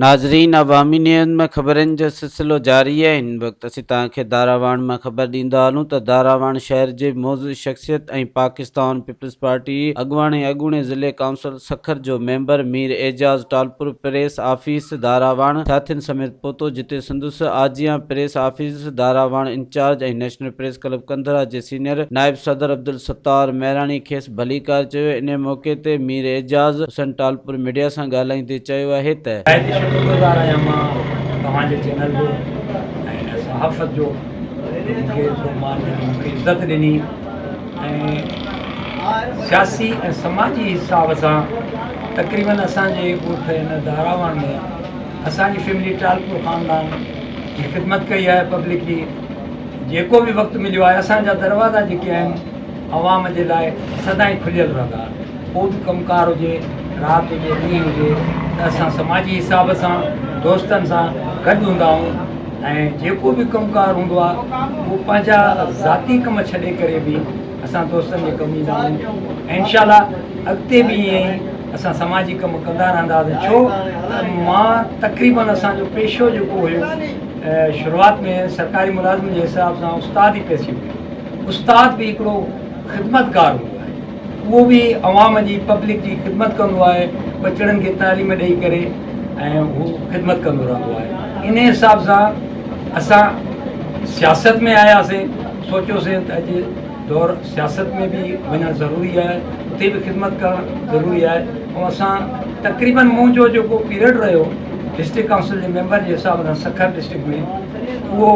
ناظرين عوامي نيوز ۾ خبرن جو سلسلو جاري آهي هن وقت اسين توهان کي داراواڻ مان خبر ڏيندا هلون ته داراواڻ شهر جي معزز شخصيت ۽ پاڪستان پيپلز پارٽي اڳواڻ ۽ اڳوڻي ضلعي ڪائونسل سکر جو member Mir Ejaz Talpur press office Darawan ساٿين سميت پهتو جتي سندس آجيان press office Darawan incharge ۽ national press club Kandhra جي سينيئر نائب صدر عبدالستار مهراڻي کيس ڀليڪار چيو. انهي موقعي تي مير اعجاز حسين ٽالپر ميڊيا سان ڳالهائيندي چيو آهي ته. انتهائي شڪرگذار آهيان مان توهان جي چينل جو ۽ ان صحافت جو جو مون کي ايترو مان ڏنو مون کي عزت ڏني ۽ سياسي ۽ سماجي حساب سان تقريبن اسان جي ڳوٺ ان داراواڻ ۾ اسان جي فيملي ٽالپر خاندان جي خدمت ڪئي آهي پبلڪ جي جيڪو به وقت مليو آهي اسان جا دروازا جيڪي آهن عوام جي لاء سدائين کليل رهندا. ڪو به ڪم ڪار هجي، رات هجي ڏينهن هجي ته اسان سماجي حساب سان دوستن سان گڏ هوندا آهيون ۽ جيڪو به ڪم ڪار هوندو آهي اهو پنهنجا ذاتي ڪم ڇڏي ڪري به اسان دوستن جي ڪم ايندا آهيون ۽ انشاء الله اڳتي به ائين ئي اسان سماجي ڪم ڪندا رهنداسين ڇو ته مان تقريبن اسان جو پيشو جيڪو هيو شروعات ۾ سرڪاري ملازم جي حساب سان استاد ئي پيسي هيو. استاد به هڪڙو خدمتگار هوندو آهي اهو به عوام جي پبلڪ جي خدمت ڪندو آهي ٻچڙن کي تعليم ڏئي ڪري ۽ هو خدمت ڪندو رهندو آهي ان حساب سان اسان سياست ۾ آياسين سوچيوسين ته اڄ دور سياست ۾ به وڃڻ ضروري آهي اتي به خدمت ڪرڻ ضروري آهي ۽ اسان تقريبن منهنجو جيڪو پيريڊ رهيو ڊسٽرڪ ڪائونسل جي ميمبر جي حساب سان سکر ڊسٽرڪ ۾ اهو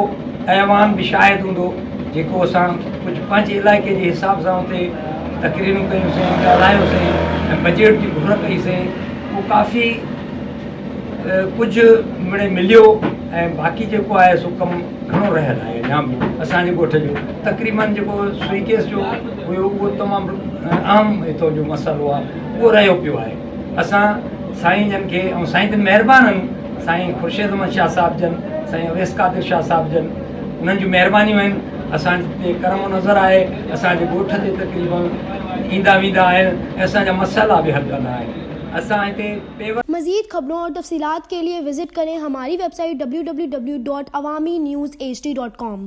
ايوان به شاهد هوندو جيڪو اسان ڪجهه پنهنجي علائقي جي حساب سان اتي تقريرون ڪيون سين ڳالهايو سين ۽ بجيٽ جي گهر ڪئي سين اهو ڪافي ڪجهه مڙي مليو ۽ باقي جيڪو آهي سو ڪم گهڻو رهيل آهي اڃا به اسان جي ڳوٺ جو تقريبن جيڪو سوئي گيس جو هيو اهو تمام اهم هتو جو مسئلو آهي اهو رهيو پيو آهي اسان سائين جن کي ۽ سائين جن مهربان آهن سائين خورشيد احمد شاهه صاحب جن سائين اويس قادر شاهه صاحب جن انهن جون مهربانيون آهن اسان تي ڪرم و نظر آهي اسان جي ڳوٺ تي تقريبن ايندا ويندا آهن ۽ اسان جا مسئلا به حل ڪندا آهن اسان هتي پيور مزيد خبرون اور تفصيلات کے لئے وزٽ ڪرين ھماري website W W W dot Awami news H D dot com.